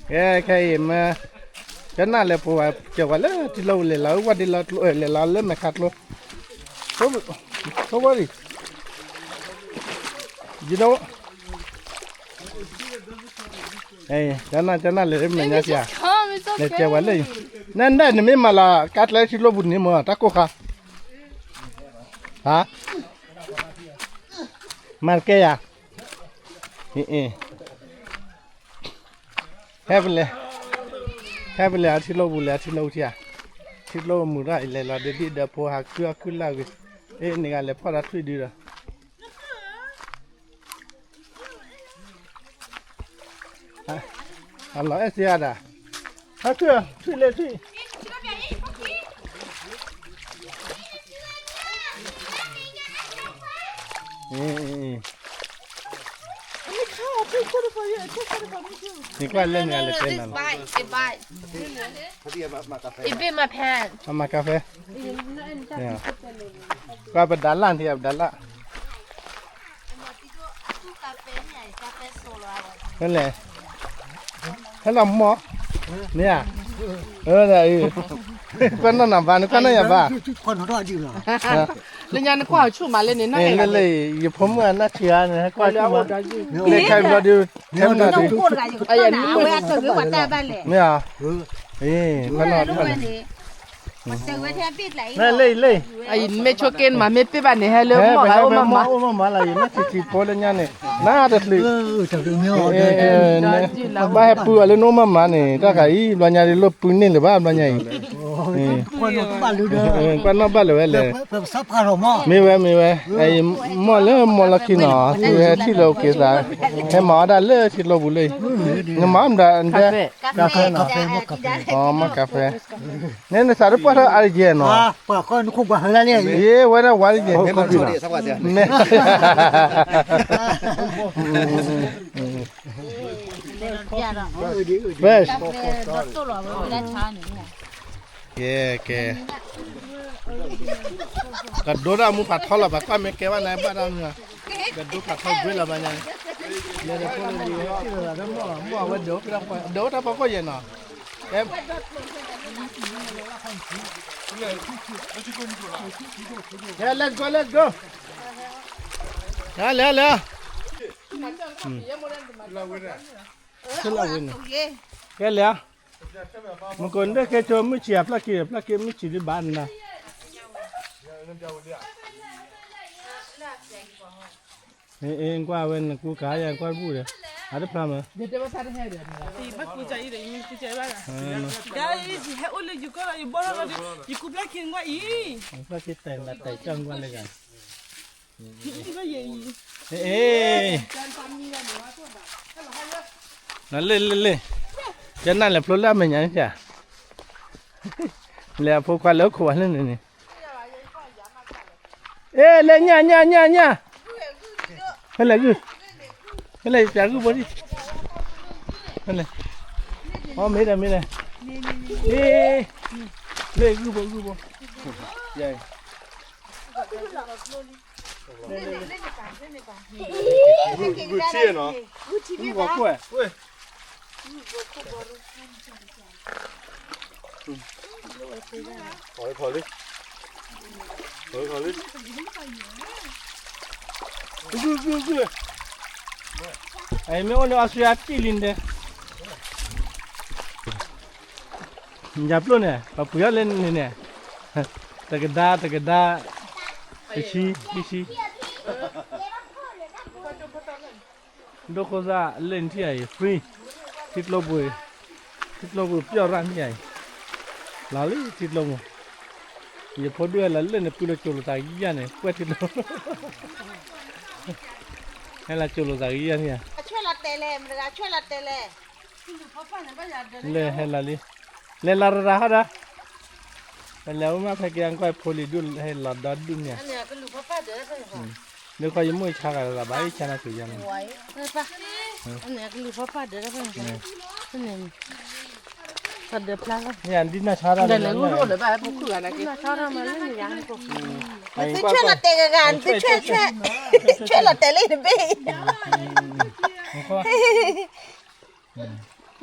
ကဲ ခဲအံၤမ့ၢ် ကနၣ်လဲၤဖိဝဲ ကၢၤဝဲလၢထံကျိပူၤ လဲၤလီၤဝဲဒ်လီၤကျိ လဲၤလီၤလၢမဲာ်ခါကျိ ဖိဝဲရံ ယဒိ ကနၣ် ကနၣ်လဲၤလၢမဲာ်ညါစ့ၢ် လဲၤကၢၤဝဲလၢ နဒၣ်နမ့ၢ်မၤလီၤ ကါကျဲထံကျိပူၤန့ၣ်မ့ၢ်တၢ်ကိၢ်ခါ ဟါ မၤတကဲယၤ အ့ ဟဲပလဲၤ ဟဲပလဲၤအထံကျိပူၤ လဲၤအထံကျိပူၤထံဧါ ထံကျိပူၤမုာ်ထီၣ်အံၤ လဲၤလီၤဒ်ဒ်ဒီးဖိဟးခုအီၣ်ခုလၢ်ဂ့ၤ အ့ န့ၣ်ဂၤလဲၤဖီၣ်တၢ်ထွံၣ်ဒုဒီး အလီၤအဲၣ်စ့အါဒၣ် ဟးခုထွံၣ်လဲၤထွံၣ် နကွၢ်လဲၣ်နၤလဲၤတဲနၤလီၤ It bit my pants. အမၤကါဖဲ ကွၢ်ပဒၣ်လၣ်ထံၣ်ပဒၣ်လၣ် ဖဲလဲၣ် ဟဲလီၤမီၢ် မ့ၢ်ဧါ ကွၢ်နီၢ်နၤဘၣ် နကွၢ်နီၢ်ယၤဘၣ် လၢညါနကွၢ်အဆူၣ်မးလၢန့ၣ် လၢလၢ ယဖိမုၣ်အနၢ်ဆံးဧါ နဟဲကွၢ်ဆူၣ်မး လဲၤခဲဘျီဒီး ထဲမနုၤဒုး မ့ၢ်ဧါ အ့ ကွၢ်နီၢ် လၢလၢ မ့ၢ်ဆိက့နမး မ့ၢ်ပ့ၢ်ဘၣ်န့ၣ် ဟဲလၢမီၢ်ဂၤအိၣ်မးမး အိၣ်မးမးလၢ ယနၢ်ဆံးဆံးဖိလၢညါန့ၣ် နတချုး ဘၣ်ဟဲပုၢ်အီၤလၢနအိၣ်မးမးန့ၣ် တၢ်ဃးအံၤ ဘျီညါဒ်လိၣ်ပုၢ်န့ၢ်လၢၤဘၣ် ဘျီညါအံၤ ကွၢ်နီၣ်ဘၣ်လၢၤဝဲလဲၣ် မ့ၢ်ဝဲ မ့ၢ်ဝဲ မီၢ်လၢမီၢ်လီၢ်ခံနီၤ သုဟဲထံၣ်လၢအက့ၤသး ဟဲမၤအီၣ်ဒၣ်လၢထံကျိပူၤလၢ နမၤအီၣ်မတၤဒဲး ကါဖဲနီၤ မီၢ်ကါဖဲ န့ၣ်နသးတပှၢ်ထီၣ်အါတက့ၢ်နီၤ ယဝဲဒၣ်ဝါတက့ၢ် ကဲ ကဲ ကဒိတၢ်မူဖးထီလီၤ ပှၤကွၢ်မ့ၢ်ကဲဘၣ်နၤဘၣ်တၢ်မုၢ် ကဒိဖးထီဘှ့လီၤဘၣ်ညါန့ၣ် လဲၤဒီးဖိလၢလံၤ မီၢ်ဝဲ ဒိၣ်တၢ်ဖီခိၣ်ယဲၢ်နီၤ ကဲ let's go let's go လဲၤလဲၤ ကဲလဲၤ မ့ၢ်ကိးနဒၣ်ကဲဆိမုၢ်ဆံးအဖျၢၣ်ခံ ဖျၢၣ်ခံမုၢ်ဆံးဒ်ဘၣ်နၤ အ့ ကွၢ်ဝဲနကူကၤယၤ ကွၢ်တဘူၣ်ဒီး အတဖျါမး ဖျၢၣ်ခံတဲနၤတဲကၢ်ကွၢ်လၢဂၤ အ့ နလ့ၣ်လ့ၣ်လ့ၣ် ကနၣ်လဲၤဖျိလၢအမဲာ်ညါန့ၣ် လဲၤအဖိခွါလၢအခိၣ်ဝဲလၢန့ၣ်န့ၣ် အ့ လဲၤညၣ်ညၣ်ညၣ်ညၣ် ဖဲလဲၣ်ဂုၢ် ဖဲလဲၣ်ပျးဂုၢ်ဘိဒံး ဖဲလဲၣ် အီ မ့ၢ်ဒီးမ့ၢ်လဲၣ် အ့ လၢဂုၢ်ဘိဂုၢ်ဘိ ယၤ ဂုၢ်ထံနီၤ ဂုၢ်ဘိကွဲ ဂုၢ်ဂုၢ်ဂုၢ် အမ့ၢ်အိၣ်လၢအီစထြ့လယါတံၢ်လံန့ၣ် ယၤပျိၢ်န့ၣ် ပှၤပှ့ၤအီၣ်လၢန့ၣ်န့ၣ် တကဒါ တကဒါ တဆံ တဆံ ဒိၣ်ခိၣ်သၣ်လၢနထံၣ်အံၤ free ထံကျိပူၤ ထံကျိပူၤပျီၢ်ရၣ်နထံၣ်အံၤ လီၤလံထံကျိပူၤ ယဖိဒိၣ်ဟဲလီၤလၢန့ၣ် ပုၢ်လၢကၠိလိာ်သးကယၢ်န့ၣ် ကွဲၢ်ထံကျိ ဟဲလီၤကၠိလိာ်သးကယၢ်န့ၣ် လဲၤဟဲလီၤလံ လဲၤလီၤရရၤဟီဒီး ပလဲၤအိၣ်မးဖဲက့ၤအကွၢ်ဖိလံၤဒိၣ်ဟဲလီၤဒီဒူၣ်န့ၣ် လၢခီယမိၢ်ဆါဂၤလၢၤဘၣ် အံၤဆါနၤက့ၤယါန့ၣ် ဒ်နၤဆါတၢ်လၢ သုဆဲးလီၤတဲာ်ဂၤဂၤ သုဆဲး ဆဲးလီၤတဲာ်လၢတဘ့ၣ်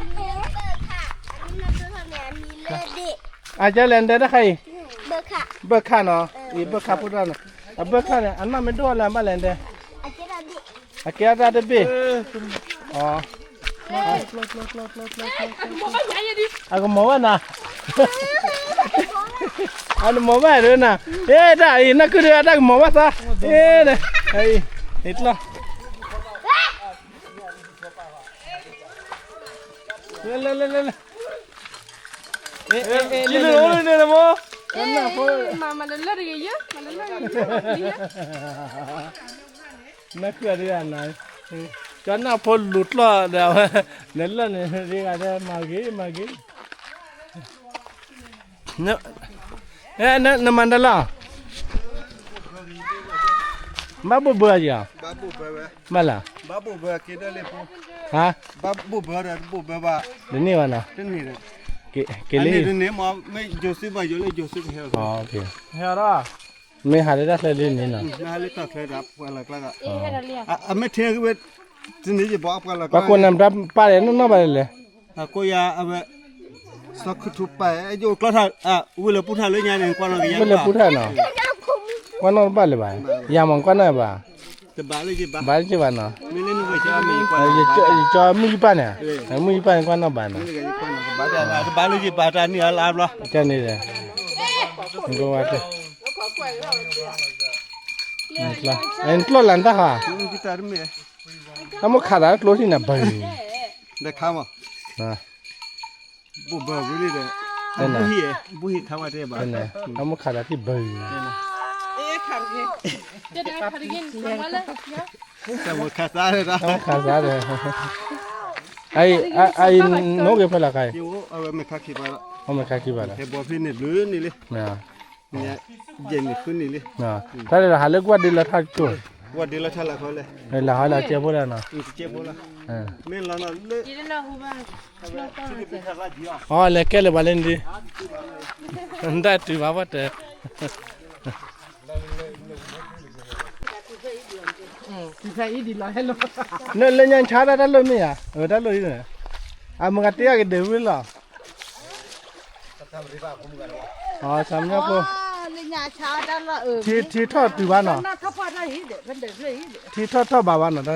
အကလဲၣ်ဒဲတခါအံၤ, ဘၢၣ်ခၣ်နီၤ, အံၤဘၢၣ်ခၣ်ဖိတၢ်နီၤ, အဘၢၣ်ခၣ်န့ၣ် အနီၢ်မ့ၢ်ဒိၣ်လၢအဘၣ်လဲၣ်ဒဲ, အကဲအတၢ်တဘ့ၣ်, အကမီၤဘၣ်နၤ, အနမီၤဘၣ်ဒ်နၤ, အဲတၢ်အံၤ နၢ်ကုၢ်ဒုးအတၢ်ကမီၤဘၣ်သး, အံၤ, အံၤတလီၢ် လဲၤလဲၤလဲၤလဲၤ, အဲအဲအဲ လဲၤလဲၤလဲၤ, မၤမၤလၢလၢတဂ့ၤယဲ, မၤလၢလၢတဂ့ၤယဲ, နၢ်ကုၢ်ဒုးအနၤ, ကၠီနၢ်ဖိလူၤကျီၢ်ဒီးအဝဲ, လဲၤလၢန့ၣ် ဒ်ဂၤဒဲး မၤဂ့ၤ မၤဂ့ၤ နမၤတၢ်လီၤ, ဘၣ်ဘိၣ်ဘၢယၤ, ဘၣ်လၢ, ဟါ, တန့ၢ်ဘၣ်နီၤ, က့ၤလံ, မ့ၢ်ဟးလၢတၢ်ချၢဒ်န့ၣ်နီၤ, မ့ၢ်ဟးလၢတၢ်ချၢဒ်န့ၣ်နီၤ, ပှၤကိးနၤတၢ်ပာ်လဲၣ်နီၢ်နီၢ်ဘၣ်လဲၣ်လဲၣ်, အဝဲ, ဝံၤလၢပူထၣ်လၢညါန့ၣ်, ဝံၤလၢပူထၣ်နီၤ, ကွၢ်နီၣ်တဘၣ်လၢၤဘၣ်, ယၤမ့ၢ်ကွၢ်နီၣ်ဘၣ်, ဘၣ်လၢက့ၤဘၣ်နီၤ, ယကၠီမုၢ်ယပၢ်န့ၣ်, မုၢ်ယပၢ်န့ၣ်ကွၢ်နီၣ်ဘၣ်နီၤ, တန့ၣ်ဒီး, ကျိလၢတၢ်ဃာ်, တၢ်မိၣ်ခးသးကျိထံၣ်နၤဘၢၣ်, ဘိၣ်ဘၢဝံၤလံဒီး ဘုဟံၣ်, ဘုဟံၣ်ခးဝဲတဲဘၣ်, အမ့ၢ်ခးဒီးထံၣ်ဘၢအံၤ, အံၤ နိၣ်ဂ့ၤဖဲလဲၣ်ခါအံၤ, အဝဲမ့ၢ်ခါခံဘၣ်လီၤ, တၢ်ဒ်ဟးလၢကွၢ်ဒ့လၢထါကၠိ, လဲၤဟီလၢကဲဖိလၢနီၤ, အီၤလဲၤကဲလၢၤဘၣ်လၢနဒု, နတၢ်တုၤဘၣ်ဘၣ်တဲ လၢညါဆါဒၣ်တၢ်လီၢ်မ့ၢ်ဧါ, တၢ်လီၢ်အံၤ, အမ့ၢ်ကတဲအကဒဲးဝဲလီၤ, ဆါမညါဖိ, ထံထီၣ်တုၤဘၣ်နီၤ, ထံထီၣ်ထီၣ်ဘၣ်ဘၣ်နီၤတၢ်,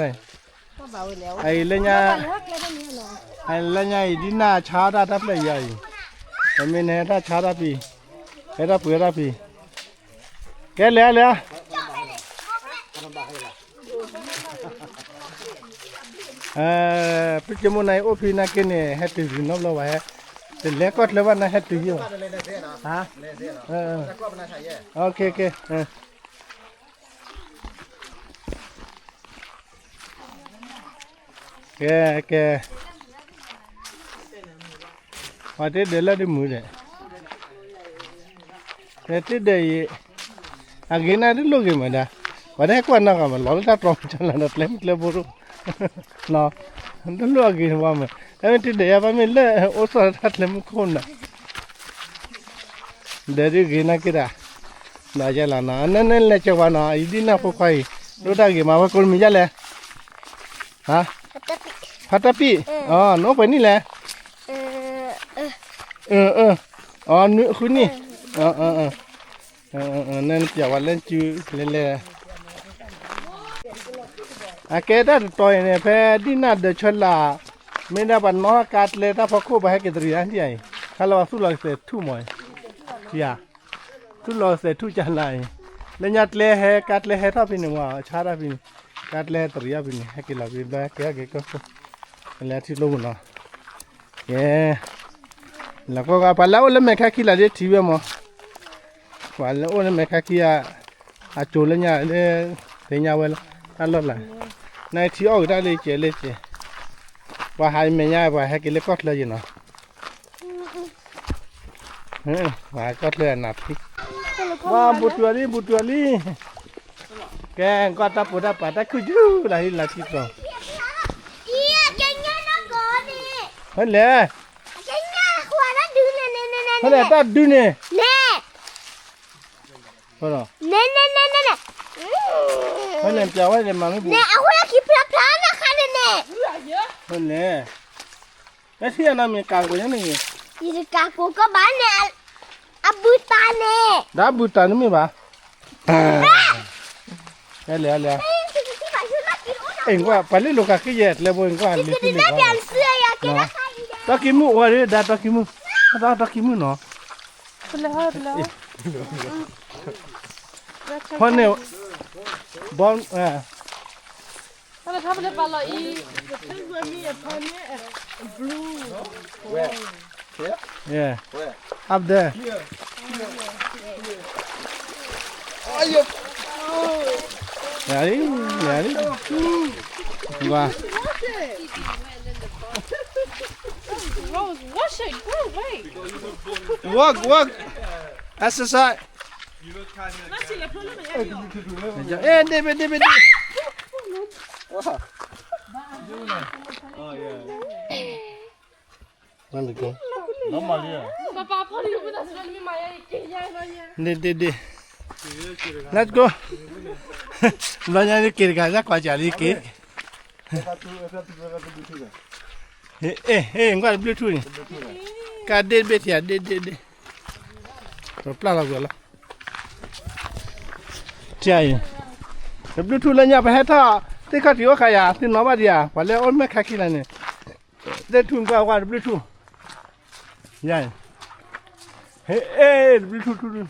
အံၤလၢညါ, လၢညါအံၤဒ်နၢ်ဆါတၢ်တၢ်ဖျၢၣ်ယၤအံၤ, ပမ့ၢ်နဟဲတၢ်ဆါတၢ်ဖံး, ဟဲတၢ်ပှ့ၤတၢ်ဖံး, ကဲလဲၤလဲၤ ပကမိၣ်နၤအံၤအိၣ်ဖဲနၤက့န့ၣ် ဟဲတုၤနီတဘျီဘၣ်ဟဲ, တလဲၤကီၢ်ချၢဘၣ်နၤဟဲတုၤယံၤဘၣ်, ကဲ, ကဲ, ပှၤတ့ဒဲးလၢတမုာ်ဒီး, တ့ဒဲးအံၤ, အဂ့ၤနၤတလိၣ်ဂ့ၤမးဒၣ်, ပှၤတဟဲကွၢ်နီၢ်ဂၤမး လီၤလၢတၢ်တြီမုၢ်ကၠီလၢဒီးကျဲမုၢ်ကျဲဘိရိ, တလိၣ်အဂ့ၤနဘၣ်မး, တမ့ၢ်တ့ဒဲးယါဘၣ်မ့ၢ်လၢအိၣ်စီၣ်လၢတၢ်ကျဲမုၢ်ခိၣ်နၤ ဒီးဒုးဂ့ၤနာ်က့တၢ်, ဒီးယဲလီၤနီၤ နနလဲၤကၢၤဝဲနီၤ ယဒ်နၢ်ဖိခွါအံၤ, ဒိၣ်တၢ်ဂ့ၤမး ဝဲကိးမံၤဒ်လဲၣ်, ဖါတၢ်ပံၣ်, နအိၣ်ပှဲၤနံၣ်လဲၣ်, နွံဃုနံၣ်, နပျးဝဲလၢစုလဲၤလဲၤ အကဲတၢ်တတီၤအံၤန့ၣ် ဖဲဒ်နၢ်ဒၢးဆၢလၢ်, မ့ၢ်ဒၣ်ပှၤနီၣ်ကါကျဲတၢ်ဖီခိၣ် ပှၤဟဲက့ၤတရံးအါထံၣ်အံၤ, ခါလၢပှၤသူၣ်လီၤကသဲးထူၣ်မး, ထံဧါ, သူၣ်လီၤကသဲးထူၣ်ကၢ်လၢ်အံၤ, လၢညါကျဲဟဲ ကါကျဲဟဲထီၣ်ဖဲန့ၣ်မး ဆါထီၣ်ဖဲန့ၣ်, ကါကျဲဟဲတရံးအီၤဖဲန့ၣ် ဟဲက့ၤလီၤဖဲဘျီ ဟဲက့ၤဟဲက့ၤကီၢ်ခိၣ်, လဲၤထံကျိပူၤနီၤ, ကဲ လၢကီၢ်ဂၤ ပှၤလၢအိၣ်လၢမဲာ်ခါခံလၢဒ်ထံဝဲမး, ပှၤလၢအိၣ်လၢမဲာ်ခါခံဂၤ, အစိၤလၢညါလၢ, သ့ၣ်ညါဝဲလၢ, တၢ်လီၢ်လၢ, နထံအီၣ်က့ၤတၢ်လၢကဲလၢကဲ, ပှၤဟးအံၤမဲာ်ညါ ပှၤဟဲက့ၤလၢကီၢ်ချၢက့ၤနီၤ, ပှၤကီၢ်ချၢအနးထံ, ပှၤဘူးတုၤလံ ဘူးတုၤလံ, ကဲ ကွၢ်တၢ်ပိာ်တၢ်ပာ်တၢ်ခုၣ်ယူၢ်လၢဟံၣ်လၢထံကျိ, ဟဲလဲၣ်, ဟဲလဲၣ်တၢ်ဒုန့ၣ်, ဟဲလဲၣ်ပျးဝဲဒၣ်မၤမ့ၢ်ပူၤ, ဟဲလဲၣ်, တၢ်ထံၣ်အနီၢ်မ့ၢ်ကးကိးညါန့ၣ်, ယကးကိးကဘၣ်န့ၣ်, အဘူးတၢ်န့ၣ်, ဒီးဘူးတၢ်န့ၣ်မ့ၢ်ဘၣ်, လဲၤလဲၤ, အ့ၣ်ကွၢ် ပှၤလၢလိာ်ကးက့ယဲၢ်ကျဲဘိအ့ၣ်ကွၢ်လံၤသ့ၣ်န့ၣ်, တီၢ်ကံမုၣ်အိၣ်ဝဲဒၣ် တီၢ်ကံမုၣ်, တီၢ်ကံမုၣ်နီၤ, ဖဲန့ၣ်, ဘီ, Walk, walk. Exercise. ဒ့ဘ့ၣ် ဒ့ဘ့ၣ် ဒ့ဘ့ၣ်, ဒ့ဒ့ဒ့, Let's go. ဘျီညါန့ၣ်က့ၤတဂၤ ကွၢ်ကွၢ်ကလံက့ၤ, ကွၢ်တဘျုးထူၣ်န့ၣ်, ကဒ့ဘ့ၣ်ထံ ဒ့ဒ့ဒ့, ပျၢ်လီၤကွံာ်လီၤ, ထံအံၤ, တဘျုးထူၣ်လၢညါပဟဲထီၣ်, သ့ၣ်ခီၣ်ထံးအိၣ်ခါယၤ သ့ၣ်နီၣ်ဘၣ်ဒံးဧါ ပှၤလၢအိၣ်မဲာ်ခါခံလၢန့ၣ်, သ့ၣ်ထူၣ်ကွၢ်ကွၢ်တဘျုးထူၣ်, ယၤ, ဟ့ၣ် တဘျုးထူၣ်ထူၣ်ထူၣ်,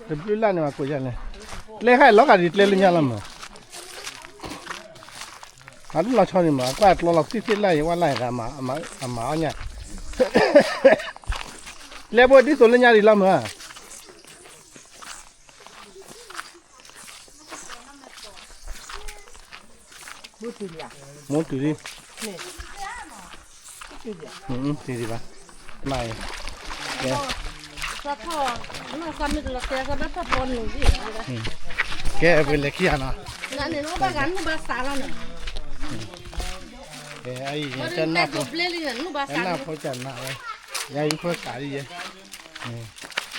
တဘျုးလၢ်န့ၣ်မးကိးယၤလဲၣ်, ကျဲခါအံၤလီၤဂာ်ဒ်ကျဲလၢညါလီၤမး, အတလီၤဆီန့ၣ်မး အကွၢ်ကျီလီၤသ့ၣ်သ့ၣ်လၢ်ယဝဲလၢ် အမၤအီၣ်ညၣ်, ကျဲဘိဒ်သိးလၢညါဒံးလီၤမး, မ့ၢ်တုၤလံ, တုၤဒံးဘၣ်, မ့ၢ်, ကဲ, ပကလဲၤခံဂၤနီၤ, ကဲ, အံၤ, ကနၢ်ဖိကနၣ်ဝဲ, ယၤယဖိကနၣ်လံယဲ,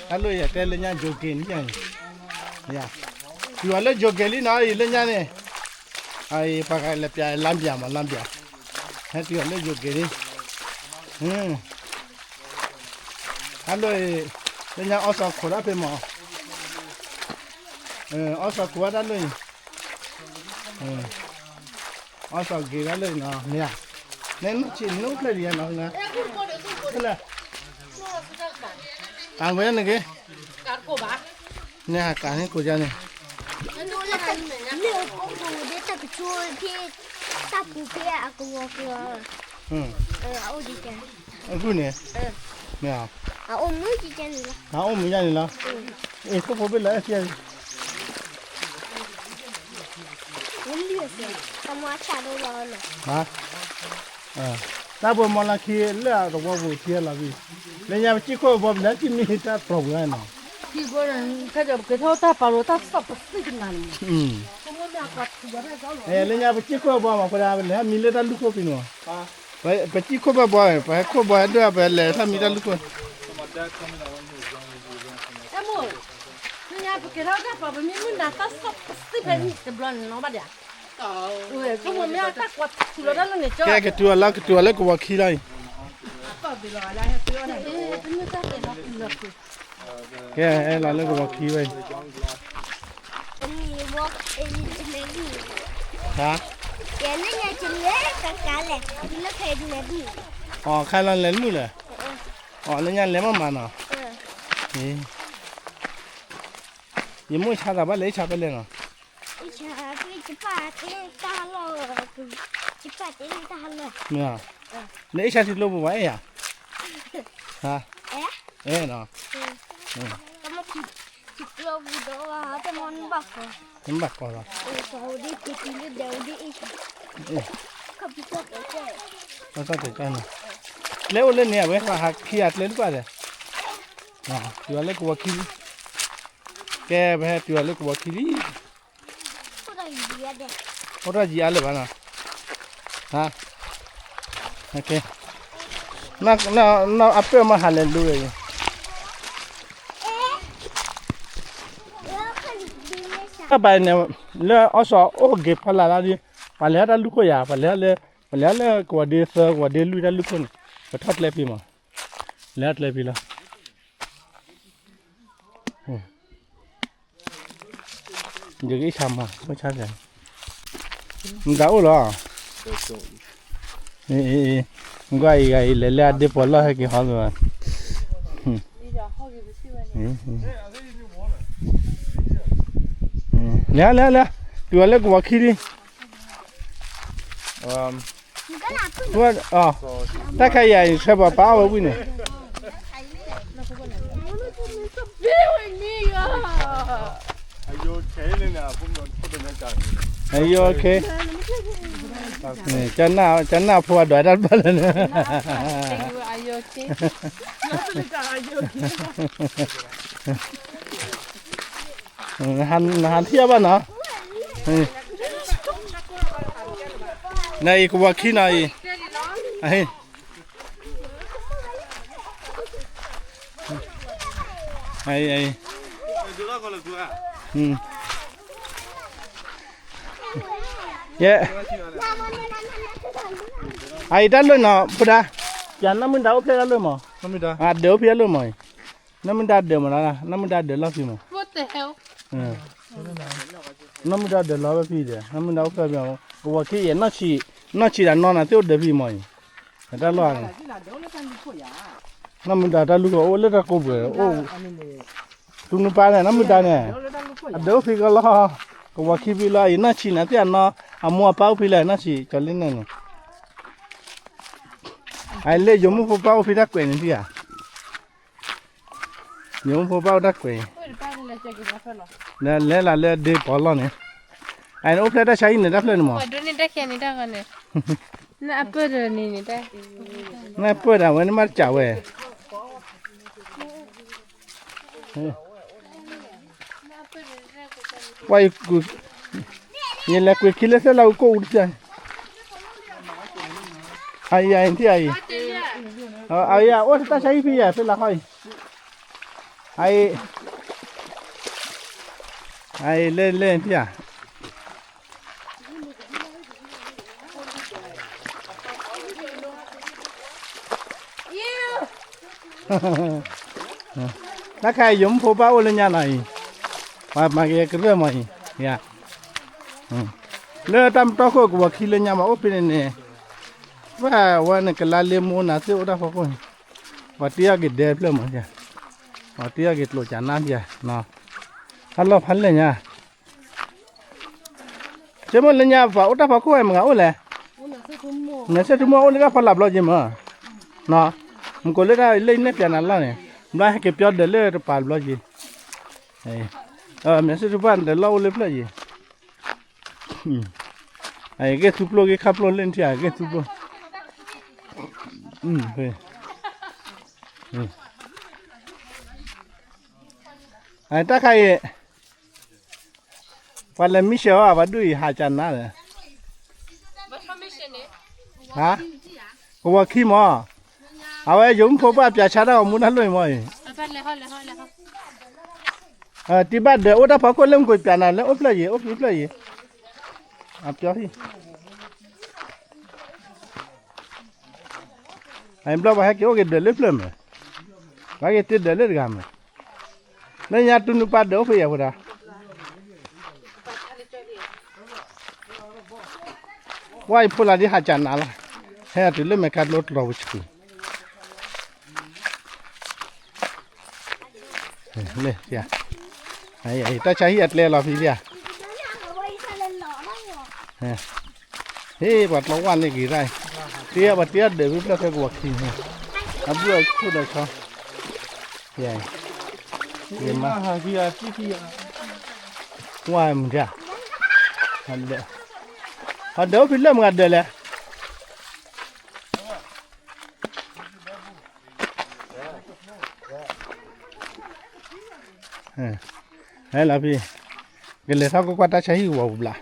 တၢ်လိၣ်ယတဲလၢညါ ယိၤက့ၤန့ၣ်, တုၤအီၤလၢယိၤက့ၤလံနီၤ အံၤလၢညါန့ၣ်, အံၤပှၤကလဲၤပျးလါဘျးမး လါဘျး, ဟဲတုၤအီၤလၢယိၤက့ၤလံ, တၢ်လိၣ်အံၤ, လၢညါအီစီၤခိးတၢ်ဖဲမး, အီစီၤခိးဘၣ်တၢ်လိၣ်အံၤ, အီစီၤက့ၤတၢ်လိၣ်အံၤနီၤ မ့ၢ်ဧါ, နဲနဆံးနအိၣ်ဖျဲၣ်ဒံးယဲနီၤ, ဖဲလဲၣ်, တၢ်ဝဲန့ၣ်က့ၤ, နဲဟးကးန့ၣ်ကိးယါန့ၣ်, လၢအကိးကိးဒ်တၢ်ကဆိဖဲ, တၢ်ပူၤဖဲအကဝီၤကဝီၤ, အအိၣ်ဒ်ကဲ, အဂုၢ်န့ၣ်, မ့ၢ်ဧါ, အအိၣ်မူယါန့ၣ်လီၤ, အအိၣ်မူယါန့ၣ်လီၤ, အ့ၣ် ခိၣ်ဖိဘ့ၣ်လၢအဖျဲၣ် တၢ်ပှဲၤမီလၢခံလၢအသဝီပူၤခံလီၤဘံၣ်, လၢညါပစံၣ်ခိၣ်ဘီပလဲၤစံၣ်မ့ၢ်တၢ်ပျီပူၤနီၤ, လၢညါပစံၣ်ခိၣ်ဘီမး ပှၤဒၣ်ပလဲၤဟဲမံလၢတၢ်လူၢ်ခိၣ်ဖဲန့ၣ်မး, ပစံၣ်ခိၣ်ဘီ ပဟဲခိၣ်ဘီဟဲဒိၣ် ပဟဲခိၣ်ဘီဟဲဒိၣ်ပဟဲလဲၤဟဲမံတၢ်လူၢ်ခိၣ် ကဲ ကတုၤအီၤလၢ ကတုၤအီၤလၢကဝီၤခံလီၤအံၤ, ကဲ ဟဲလီၤလၢကဝီၤခံဝဲအံၤ, ဟါ, အီၤ ခါလီၤလဲၤမုၢ်လဲၣ်, အီၤ လၢညါလဲၤမးမးနီၤ, ယမိၢ်ဆါသးဘၣ်လဲၤ အ့ၣ်ဆါဖဲလဲၣ်နီၤ, မ့ၢ်, လၢအ့ၣ်ဆါထံကျိပူၤဘၣ်အဲၣ်ယၤ, ဟါ, အဲၣ်နီၤ, နဘၣ်ကိးလီၤ, ကျဲအိၣ်လၢန့ၣ် အဝဲပှၤဟးခံဂၤကျဲတပှၢ်ဒီး, တုၤအီၤလၢကဝီၤခံလံ, ကဲ ပဟဲတုၤအီၤလၢကဝီၤခံလံ, အိၣ်တၢ်ယံၤအါလၢၤဘၣ်နီၤ, ဟါ, အပၢၢ်မ့ၢ်ဟးလဲၤလူၤအံၤ, တၢ်ဘၣ်န့ၣ်, လၢအီစီၤအိၣ်ဂ့ၤဖီလာ်လၢဒ်, ပှၤလဲၤဟဲတၢ်လူၢ်ခိၣ်ယၤ, ပှၤလဲၤဟဲလၢ, ပှၤလဲၤဟဲလၢကဝီၤဒ့သၢ ကဝီၤဒ့လွံၢ်တၢ်လူၢ်ခိၣ်န့ၣ်, ပထီၣ်ကျဲဖံးမး, လဲၤဟဲကျဲဖံးလီၤ. ယကအိၣ်ဆါမး, အိၣ်ဆါစ့ၢ်, မတၤအိၣ်လီၤ, ကွၢ်အံၤဂၤအံၤ လဲၤလၢအဒ့ပီၤလီၢ်ဟဲက့ၤဟီလီၤ, လဲၤလဲၤလဲၤ, တုၤအီၤလၢကဝီၤခံလံ, တၢ်ခါအံၤ ယဆှၢပှၤပာ်အီၣ်ဝဲဝံၤန့ၣ်, အယိၤခ့, ကနၣ်ဖိအဒိးတၢ်တဘၣ်လၢၤန့ၣ် နဟးထံၣ်အီၤဘၣ်နီၤ, နအံၤကဝီၤခံနီၤအံၤ, ယဲ, အအံၤတၢ်လၢနီၤ ဖိဒါ, ယၤနီၢ်မုၢ်ဒါအိၣ်ဖျဲၣ်တၢ်လၢမး, အဒၢးအိၣ်ဖဲတၢ်လၢမးအံၤ, နီၢ်မုၢ်ဒါဒၢးမးနီၤ, နီၢ်မုၢ်ဒါဒၢးလီၢ်ဖံးမး, နီၢ်မုၢ်ဒါဒၢးလီၤဝဲဖံးဒီး နီၢ်မုၢ်ဒါအိၣ်ဖျဲၣ်ဖံးမး, ကဝီၤခံအံၤ နီၢ်ဆံး, နီၢ်ဆံးဒီးနီၢ်နၤသ့ၣ်အိၣ်ဒၢးဖံးမးအံၤ, တၢ်လီၢ်န့ၣ်, နီၢ်မုၢ်ဒါတၢ်လူၢ်ကအိၣ်လၢတၢ်ကိးပှဲၤ, အိၣ်, သူနုပၢ်န့ၣ် နီၢ်မုၢ်ဒါန့ၣ်, အဒၢးအိၣ်ဖံးကလီၢ်, က ကဝီၤခံဖဲလီၤ အံၤနီၢ်ဆံးနၤသ့ၣ်အနီၢ် အမိၢ်အပၢ်အိၣ်ဖဲလဲၣ် နီၢ်ဆံး ကၠီၤလ့နဲၣ်န့ၣ်, အလဲၤယိၤမုၣ်ဖိပၢ်အိၣ်ဖဲတၢ်ကွဲးန့ၣ်ဒံးဧါ, ယိၤမုၣ်ဖိပၢ်အိၣ်တၢ်ကွဲး, လဲၤလၢဒ့ပီၤလီၢ်န့ၣ်, အအိၣ်ဖျဲၣ်တၢ်ဆါဟံၣ်န့ၣ်တၢ်ဖျၢၣ်န့ၣ်မး, နအပၢၢ်ဒၣ်ဝဲန့ၣ်မးတကးဝဲ ပှၤအံၤ, ယလဲၤကွံာ်ခံလၢသၢလၢအူကိၣ်အူတဖျၢၣ်, အံၤအံၤထံၣ်အံၤ, အံၤအိၣ်တၢ်ဆါဟံၣ်ဖဲယၤဖဲလၢဟီၣ်အံၤ, အံၤ, အံၤလဲၤလဲၤထံၣ်ဧါ တၢ်ခါအံၤ ယိၤမုၣ်ဖိပၢ်အိၣ်လၢညါနီၤအံၤ, ပှၤမၤက့ၤကရၢၢ်မးအံၤ, ယၤ, လၢတၢ်မတီၢ်ခိၣ်ကဝီၤခံလၢညါဘၣ်အိၣ်ဖဲန့ၣ်န့ၣ်, ပှၤဝဲန့ၣ်ကလါလ့မိၢ်နၤသ့ၣ်အိၣ်တၢ်ဖီခိၣ်န့ၣ်, ပှၤတ့အီၣ်က့ၤဒဲဖျၢၣ်မး, ပှၤတ့အီၣ်က့ၤကျိၤကနါဖျၢၣ်, ဟါလီၤဖးလဲၣ်ညါ ကဲမိၢ်လၢညါပှၤအိၣ်တၢ်ဖီခိၣ်ဝဲမတၤအိၣ်လဲၣ်, မဲာ်ဆ့ၣ်ထူမိၢ်အိၣ်လၢတၢ်ဖီလာ်ဘျီက့ၤမး, မ့ၢ်ကိးလၢတၢ်လၢယနဲၣ်ပၠးနၤလီၢ်န့ၣ်, ဘျီဟဲက့ၤပၠီဒၢးလၢတပၤဘျီက့ၤ, မဲာ်ဆ့ၣ်ထူပၢ်နတလီၢ်အိၣ်လၢဖျၢၣ်ယံၤ, အဂ့ၢ်သူပျိၢ်ဂ့ၢ်ခါပျိၢ်လၢနထံၣ်အဂ့ၢ်သူပျိၢ်, တၢ်ခါအံၤ ပှၤလဲၤမံရှဲအီၤ ပှၤဒုးအံၤဟးကနါဒီး, ကဝီၤခံမး, အဝဲယိၤမုၣ်ဖိပၢ်ပၠးဆါတၢ်ဂီၤမူတၢ်လိၣ်အံၤမးအံၤ, တံၤဘၣ်ဒၢးအိၣ်တၢ်ဖီခိၣ်လၢမူခိၣ်ပၠးနၤလၢအိၣ်ဖျၢၣ်ယံၤ အိၣ်ဖျၢၣ်ယံၤ, အပျီဟံၣ် အဘျီပှၤဟဲက့ၤအိၣ်က့ၤဒၢးလၢဖျၢၣ်မး, ပှၤက့ၤတ့ဒၢးလၢတဂၤမး, လၢညါတူၢ်နုၢ်ပၢ်ဒၢးအိၣ်ဖဲယၤဖိဒၣ်, ဝဲအံၤဖိလၢဒ်ဟးကနါလီၤ, ဟဲအတုၤလၢမဲာ်ခါတလိတြီၤပူၤဆူၣ် လၢ, တၢ်ဆါဟံၣ်အကျဲလီၤဖဲဒၣ်, ဟ့ၣ်ပှၤတလီၤဝၢ်န့ၢ်က့ၤတၢ်, တ့ပှၤတ့အီၣ်ဒၢးဖဲဖျၢၣ်ဖဲကဝီၤခံန့ၣ်, အဘုၣ်အခိၣ်ဒီးဆီ, ယမါ, ဝၢ်မုၢ်ဒၣ်, အဒၢးအိၣ်ဖဲလၢမုၢ်ဂၤဒၢးလဲၣ် ဟဲလီၤဖဲ, ကလဲၤထီၣ်ကွၢ်ကွၢ်တၢ်ဆါဟံၣ်ကဝီၤပူၤဘျး,